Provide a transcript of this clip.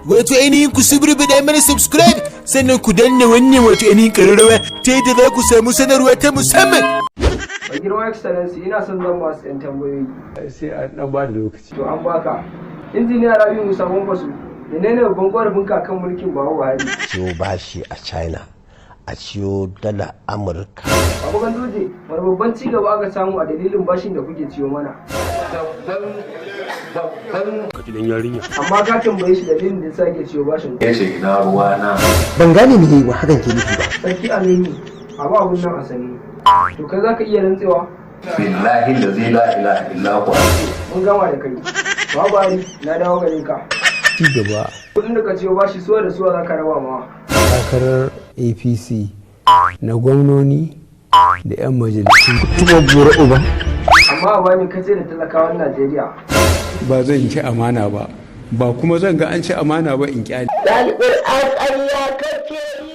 Wato ainihin ku suburbuɗa mana subscribe, sannan ku danna wannan wato ainihin ƙararrawa ta yadda za ku samu sanarwa ta musamman. Mai girma Excellency, ina son zan masu 'yan tambayoyi. Sai an dan ba da lokaci. To, an baka. Injiniya Rabi Musa Kwankwaso, menene babban korafin kan mulkin Baba Buhari? Ciyo bashi a China, a ciyo dala Amurka. Baba Ganduje, wani babban ci gaba aka samu a dalilin bashin da kuke ciyo mana? Ka ji dan yarinya. Amma ka tambaye shi dalilin da yasa yake ciyo bashin? Ya ce ina ruwa na. Ban gane me wa hakan ke nufi ba. Sarki Aminu, abu abun nan a sani. To, kai zaka iya rantsewa? Billahi da zai la ilaha illa huwa. Mun gama da kai. Baba Buhari, na dawo gare ka. Ci gaba. Kudin da ka ciyo bashi, suwa da suwa za ka raba mawa? Takarar APC na gwamnoni da 'yan majalisu. Tuba gora uba. Amma a bani kace da talakawan Najeriya. Ba zan ci amana ba, ba kuma zan ga an ci amana ba in kyale. Ɗalibin an ƙarya kake yi.